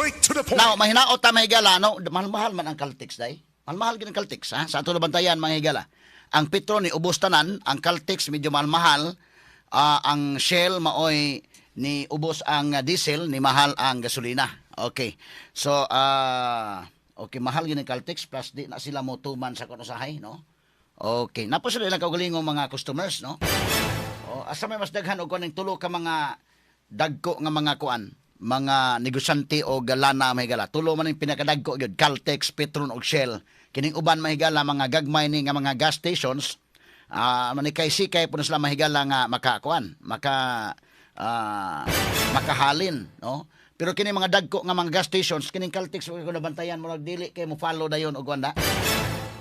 Straight to the point. Now, mahinaot ta, mga higala, no? Mahal-mahal man ang Caltex, day. Mahal-mahal gid ang Caltex, ha? Sa ato nabantayan, mga higala. Ang Petron ni ubos tanan, ang Caltex medyo mahal-mahal, ang Shell maoy ni ubos ang diesel, ni mahal ang gasolina. Okay. So, okay, mahal gid ang Caltex plus di na sila mo tuman sa kuno sahay, no? Okay. Napo sila ilang kaugalingong mga customers, no? O, asa may mas daghan og kuan tulo ka mga dagko nga mga kuan, mga negosyante o galana, mga higala. Tulo man ang pinakadagko gyud, Caltex, Petron ug Shell. Kining uban, mga higala, mga gagmay ni nga mga gas stations, manikay-sikay po na sila, mga higala, nga makakuan, makahalin, no? Pero kini mga dagko nga mga gas stations, kining Caltex ko nabantayan mo dili kay mo follow dayon og kuan da.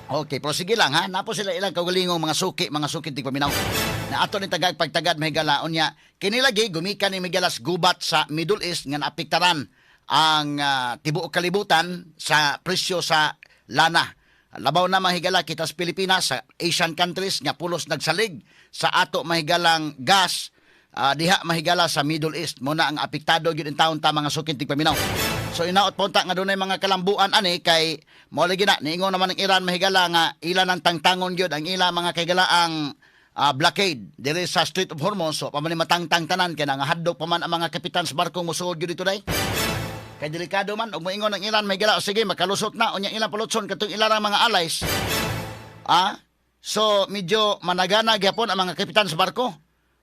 Okay, pero sige lang ha. Napo sila ilang kaugalingong mga suki tigpaminaw. Na ato ni tagag pagtagad, mga higala, unya. Kini lagi gumikan ni Migalas gubat sa Middle East nga naapektaran ang tibuok kalibutan sa presyo sa lana. Labaw na, mga higala, kita sa Pilipinas, sa Asian countries nga pulos nagsalig sa ato, mga higalang, gas diha, mga higala, sa Middle East. Muna ang apektado gyud in taon ta, mga suki tigpaminaw. So inaot punta nga dunay mga kalambuan ani kay mo lagi na niingon naman ang Iran, mga higala, nga ila nang tangtangon gyud ang ila, mga kahigalaang, blockade diri sa Strait of Hormuz. So pa man ni matangtang tanan kay nangahadlok pa man ang mga kapitan sa barko mosuod gyud dito day. Kay delikado man og moingon ang Iran, mga higala, "O, sige, makalusot na," unya ilang palutson katong ilang mga allies. So medyo managana gyapon ang mga kapitan sa barko.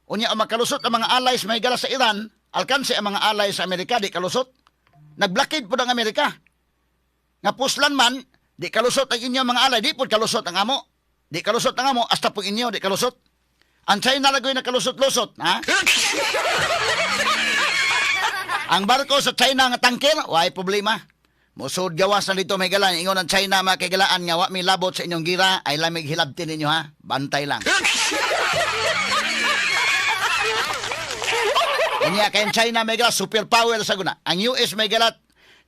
Unya ang makalusot ang mga allies, mga higala, sa Iran, alkanse ang mga allies sa Amerika di kalusot. Nag-blockade po ang Amerika. Nga puslan man, di kalusot ang inyo mga alay, di po kalusot ang amo. Di kalusot ang amo, hasta po inyo, di kalusot. Ang China lagoy nakalusot-lusot, ha? Ang barko sa China nga tanker, way problema. Musud gawas na dito, mga higala. Ingon ang China, mga kahigalaan, nga wa mi labot sa inyong gira, ay lamig hilabtin ninyo ha. Bantay lang. Unya kay ang China, mga higala, superpower sa guna. Ang US, mga higala,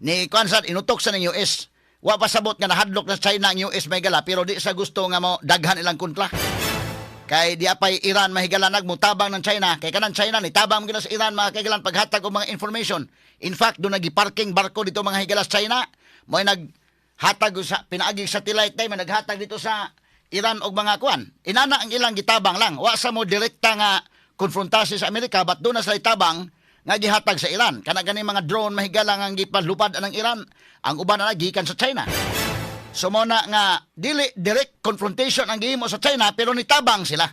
ni kuan sa inutok sa ng US. Wa pa sabot nga nahadlok na China ang US, mga higala, pero di sa gusto nga mo daghan ilang kontra. Kay di apay Iran, mga higala, nagmutabang ng China. Kay kanang China ni tabang gina sa Iran, mga kahigalan, paghatag og mga information. In fact, do nagi-parking barko dito, mga higala, sa China. Mo'y naghatag sa pinaagi satellite day, may naghatag dito sa Iran og mga kuan. Inana ang ilang gitabang lang. Wa sa mo direkta nga konfrontasi sa Amerika, but doon na sila tabang nga gihatag sa Iran. Kana gani mga drone, mga higala, nga gipalupad ang Iran, ang uban na gikan sa China. So mo na nga dili direct confrontation ang gihimo sa China pero nitabang sila.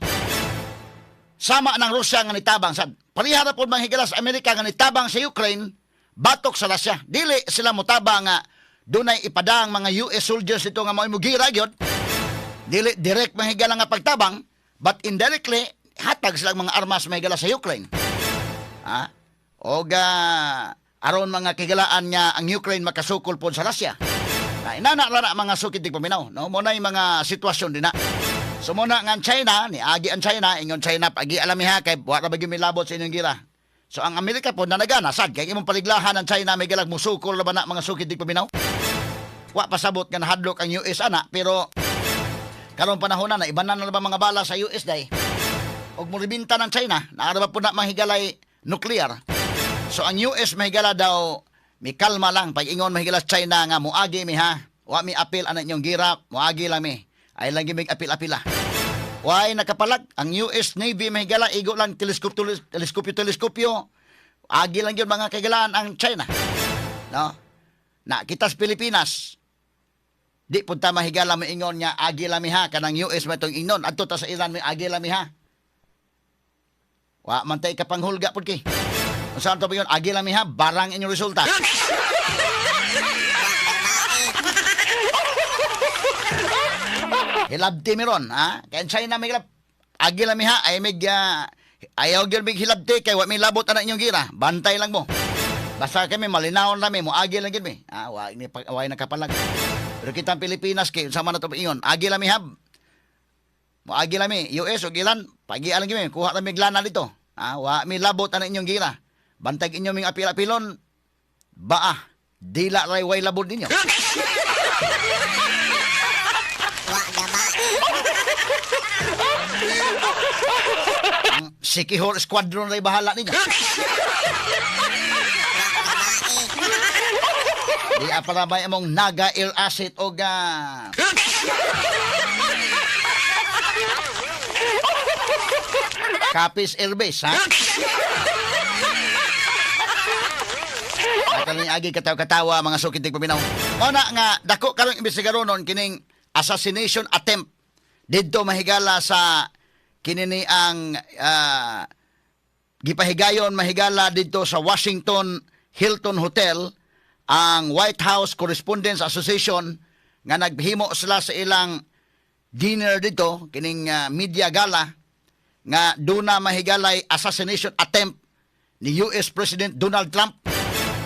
Sama ng Russia nga nitabang sad. Pareha ra pod, mga higala, sa Amerika nga nitabang sa Ukraine batok sa Russia. Dili sila motabang nga dunay ipadang mga US soldiers dito nga mao gira gyud. Dili direct, mga higala, nga pagtabang, but indirectly hatag sila mga armas, mga higala, sa Ukraine. Ha? Og aron, mga kahigalaan, nga ang Ukraine makasukol pod sa Russia. Na inana ra na, mga suki tigpaminaw, no? Mo na yung mga sitwasyon din na. So mo na nga ang China, ni agi ang China, ingon China, pagi alami ha kay wa ra ba gyud milabot sa inyong gira. So ang Amerika po nanagana sad kay imong paliglahan ang China may galag musukol ra ba na, mga suki tigpaminaw. Wa pasabot nga nahadlok ang US ana, pero karon panahon na ibanan na ba mga bala sa US day. Og moribinta ng China, naa ra ba po na, mga higalay, nuclear. So ang US, mga higala, daw mi kalma lang pag ingon, mga higala, sa China nga muagi mi ha. Wa mi apil ana inyong gira, muagi lang mi. Ay lang gimig apil-apila. Way nakapalag ang US Navy, mga higala, igo lang teleskopyo teleskopyo teleskopyo. Agi lang yun, mga kahigalaan, ang China. No? Na kita sa Pilipinas, di punta, mga higala, maingon nga agi lang mi ha kanang US man itong ingnon adto ta sa Iran may agi lang mi ha. Wa man tay kapanghulga pud kay. Unsa to ba yun? Agi lang mi ha, barang inyong resulta. Hilabti mi ron, ha? Kaya ang China may hilab, agi lang mi ha, ay mig, ayaw gyud mig hilabti kay wa mi labot ana inyong gira. Bantay lang mo. Basta kami malinawon rami mo, agi lang gyud mi. Ah, wa ni wa nakapalag. Pero kitang Pilipinas kay unsa man na to ingon, agi lang mi hab. Mo agi lang mi, US ug Iran, pagi lang gyud mi, kuha ra mi lana dito. Ah, wa mi labot ana inyong gira. Bantay inyo ming apil-apilon, baa, dila ray way labot ninyo. Wa gaba. Ang Sikihor Squadron ray bahala ninyo. Wa gabae. Di para ba imong Naga Air Asset o ga Capiz Airbase, ha? At ang agi katawa-katawa mga sukit paminaw. Mao na nga dako karong imbestigaronon kining assassination attempt didto mahigala sa kinini ang gipahigayon mahigala didto sa Washington Hilton Hotel ang White House Correspondents Association nga naghimo sila sa ilang dinner dito kining media gala nga duna mahigalay assassination attempt ni US President Donald Trump.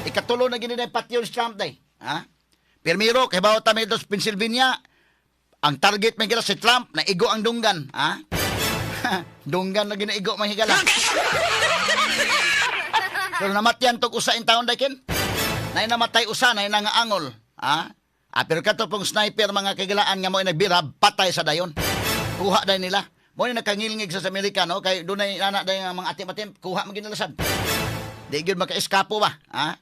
Ikatulo na gini na patyon si Trump day. Ha? Pirmiro, kay bawo ta dito sa Pennsylvania, ang target may si Trump, na igo ang dunggan. Ha? Dunggan na ginaigo mahigala. Pero namatyan tog usa in taon daykin. Nay namatay usa, nay nangaangol. Ha? Ah, pero kato pong sniper mga kagilaan nga mo nagbira, patay sa dayon. Kuha day nila. Mo ni nakangilngig sa Amerika, no? Kay dunay nana day nga mga atim-atim, kuha man ginilasad. Di gyud maka-eskapo ba? Ha?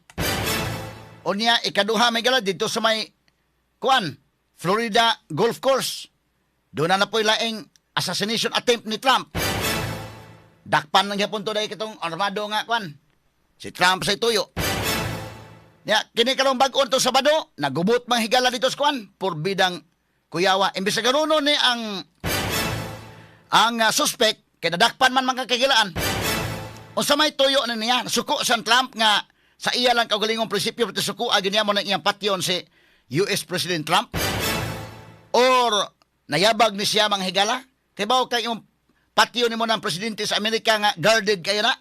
Unya ikaduha may gala dito sa may kuan, Florida Golf Course. Doon na po'y laing assassination attempt ni Trump. Dakpan lang gyapon to dahil kitong armado nga kuan. Si Trump sa ituyo. Ya, kini karong bag-on to Sabado, nagubot mang higala dito sa kuan, purbidang kuyawa. Imbes sa garuno ni ang suspect kay nadakpan man mga kagilaan. Unsa may tuyo na niya, suko sa Trump nga sa iya lang kaugalingong prinsipyo pati suko agi niya mo ng iyang patyon si US President Trump, or nayabag ni siya mga higala. Kay bawo kay imong patyon nimo ng presidente sa Amerika nga guarded kayo na.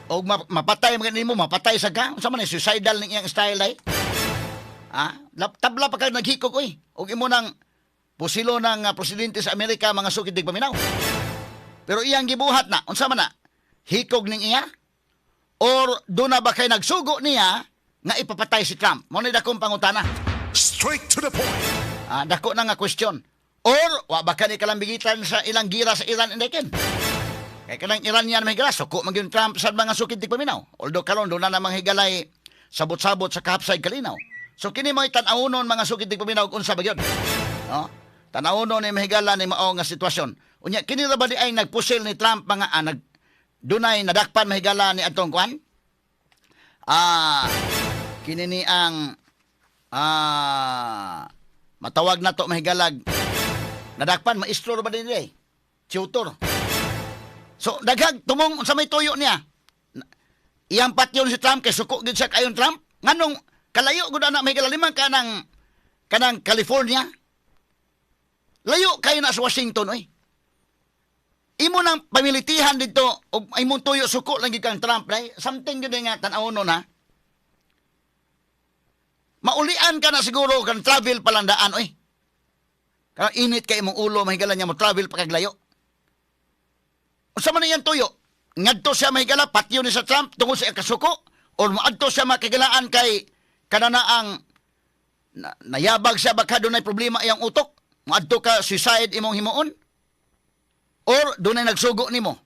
Og mapatay man nimo, mapatay sa ka. Unsa man ni suicidal ning iyang style ay? Ha? Tabla pa kag naghikog oy. Og imo nang pusilo ng presidente sa Amerika mga sukid paminaw. Pero iyang gibuhat na, unsa man na? Hikog ning iya? Or do na ba kay nagsugo niya nga ipapatay si Trump? Mo ni dakong pangutana. Straight to the point. Ah, dako na nga question. Or wa ba kani kalambigitan sa ilang gira sa Iran indekin? Kay kanang Iranian may gira, suko man gyud Trump sa mga sukid di paminaw. Although karon do na namang higalay sabot-sabot sa kahapsay kalinaw. So kini mo'y tan-awnon mga sukid di paminaw unsa ba gyud? No? Tan-awnon ni mahigala ni mao nga sitwasyon. Unya kini ra ba di ay nagpusil ni Trump mga nag dunay nadakpan mahigala ni atong kuan? Ah, kini ni ang matawag na to mahigalag nadakpan maestro ra ba din eh? Tutor. So daghag tumong sa may tuyo niya. Iyang patyon si Trump kay suko gid siya kayon Trump. Nganong kalayo gud ana mahigala limang kanang kanang California. Layo kayo na sa Washington oy. Imo nang pamilitihan dito og imong tuyo suko lang gid kang Trump dai. Something gyud nga tan-awon na. Maulian ka na siguro kan travel palandaan oy. Kanang init kay imong ulo mahigala niya mo travel pa kaglayo. Unsa man iyang tuyo? Ngadto siya mahigala patyo ni sa Trump tungod sa kasuko or moadto siya makigalaan kay kananaang nayabag siya baka dunay problema iyang utok. Moadto ka suicide imong himuon or dunay nagsugo nimo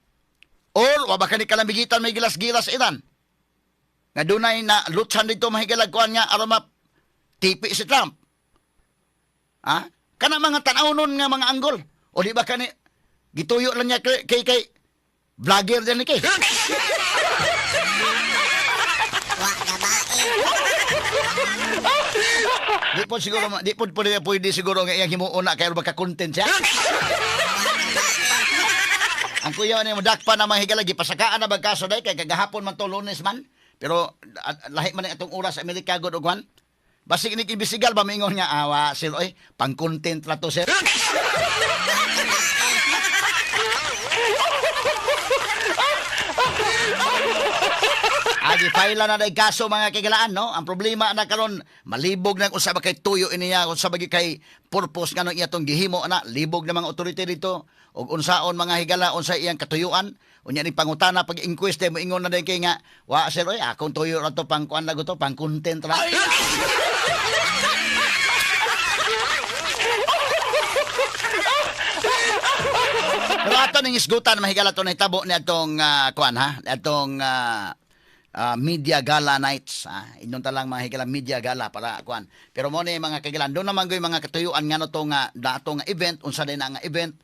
or wa ba kani kalambigitan may gilas-gilas Iran nga dunay na lutsan dito mahigalag kuan nga aron tipi si Trump. Ha? Kana mga tan-awnon nga mga anggol. O di ba kani gituyo lang niya kay kay vlogger din ni kay. Wa gabae. Di po siguro di po pwede siguro nga iyang himuon na kay baka content siya. Ang kuya ni modakpa na mga higala gipasakaan na bagkaso day kay kagahapon man to Lunes man. Pero lahi man ni atong oras sa Amerika gud og kuan. Basig ni ibisigal ba mingon nga awa sir oy pang content ra to sir. Agi file na day kaso mga kigalaan no. Ang problema na karon malibog na usa ba kay tuyo iniya unsa ba kay purpose nganong iya tong gihimo na libog na mga otorite dito og unsaon mga higala unsa iyang katuyuan. Unya ni pangutana pag inquest mo ingon na day kay nga wa sir oy akong tuyo ra to pang kuan lago to pang content ra. Pero ato ning isgutan mahigala to nahitabo ni atong kuan ha, atong Media Gala Nights. Inyong talang mga higala media gala para kuan. Pero mo ni mga kaigilan, doon naman goy mga katuyuan nga no to nga dato nga event, unsa din na nga event,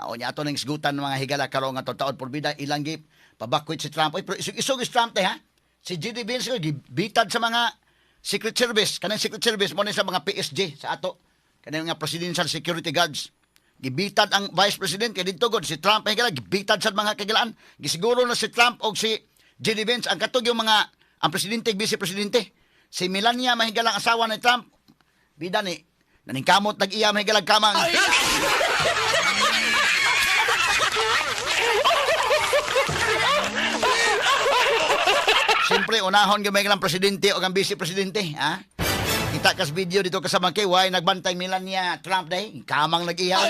o nya ato ning isgutan mga higala karon nga taod porbida ilang gi pabakwit si Trump. Oy, pero isog-isog si Trump te ha. Si JD Vance ko gibitad sa mga Secret Service, kanang Secret Service mo ni sa mga PSG sa ato. Kanang mga Presidential Security Guards. Gibitad ang Vice President kay didto gud si Trump ay gibitad sa mga kagilaan. Gisiguro na si Trump og si JD Vance ang katog yung mga ang presidente ug vice presidente. Si Melania mahigalang asawa ni Trump. Bida ni naningkamot nag-iya mahigalang kamang. Siyempre, unahon gyud mahigalang presidente o ang vice presidente, ha? Kita kas video dito kasama kay why nagbantay Melania Trump day, kamang nag-iya.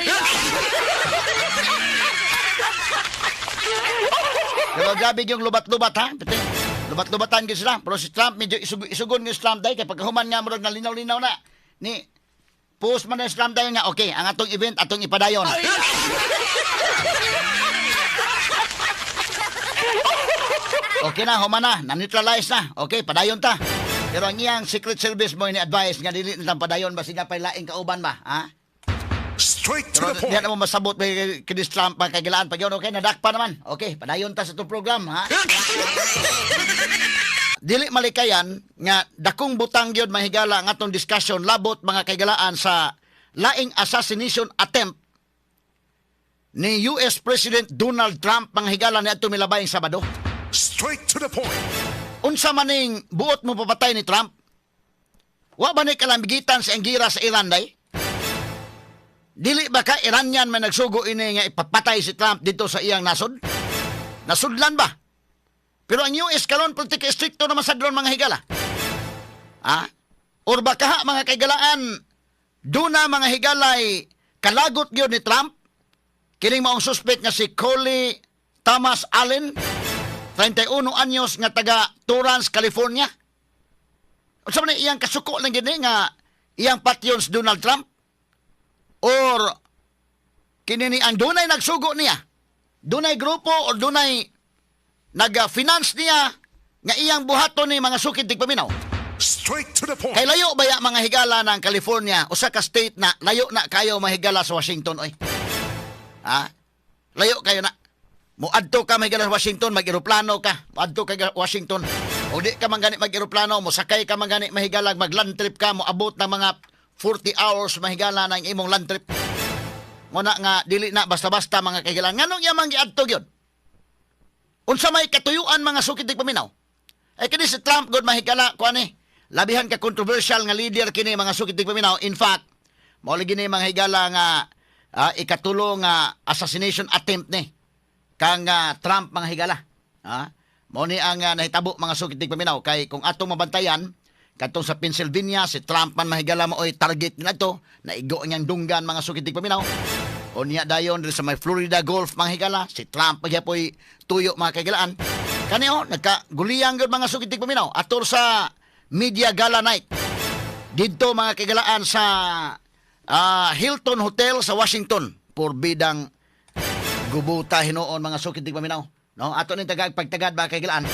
Pero grabe yung lubat-lubat ha. Pati, lubat-lubatan gyud sila. Pero si Trump medyo isugon gyud si Trump day kay pagkahuman nga murag nalinaw-linaw na ni post man na si Trump dayon nga okay, ang atong event atong ipadayon. Okay na, human na, na-neutralize na. Okay, padayon ta. Pero ang iyang Secret Service mo ini-advise nga dili na padayon ba sila pa'y laing kauban ba, ha? Straight to Pero the di point. na mo masabot may kinis Trump pa kagilaan pag yun, okay, nadakpa naman. Okay, padayon ta sa itong program, ha? Dili malikayan nga dakong butang gyud mahigala ang atong discussion labot mga kaigalaan sa laing assassination attempt ni US President Donald Trump mga higala ni adto milabayng Sabado. Straight to the point. Unsa maning buot mo papatay ni Trump? Wa ba ni kalamigitan sa gira sa Iran day? Dili ba ka Iranian may nagsugo ini nga ipapatay si Trump dito sa iyang nasod? Nasudlan ba? Pero ang US karon politika stricto naman sa drone mga higala. Ha? Or baka mga kaigalaan duna mga higalay kalagot gyud ni Trump kining maong suspect nga si Coley Thomas Allen, 31 anyos nga taga Torrance, California. Unsa man iyang kasuko lang gini nga iyang patyon si Donald Trump? Or kini ni ang dunay nagsugo niya? Dunay grupo or dunay nag-finance niya nga iyang buhaton ni mga sukid tigpaminaw? Straight to the point. Kay layo ba ya mga higala ng California, usa ka state na layo na kayo mahigala sa Washington oy. Ha? Layo kayo na. Muadto ka mahigala sa Washington, mag-eroplano ka. Muadto ka Washington. O di ka man gani mag-eroplano, mosakay ka man gani mahigala, mag-land trip ka, moabot ng mga 40 hours mahigala ng imong land trip. Muna nga dili na basta-basta mga kahigalan. Nganong yamang giadto gyud? Unsa may katuyuan mga sukid paminaw? Ay kini si Trump gud mahigala kuan ni. Labihan ka controversial nga leader kini mga sukid paminaw. In fact, mao lagi ni mga higala nga ikatulo nga assassination attempt ni kang Trump mga higala. Mao ni ang nahitabo mga sukid paminaw kay kung atong mabantayan kadtong sa Pennsylvania si Trump man mahigala maoy target ngadto, naigo niyang dunggan mga sukid paminaw. O niya dayon diri sa may Florida Gulf mga higala, si Trump magyapoy tuyo mga kahigalaan. Kani oh, nagkaguliyang gyud mga sukid paminaw ator sa Media Gala Night. Didto mga kahigalaan sa Hilton Hotel sa Washington. Porbidang gubuta hinuon mga sukid paminaw. No, ato ning tagag pagtagad mga kahigalaan.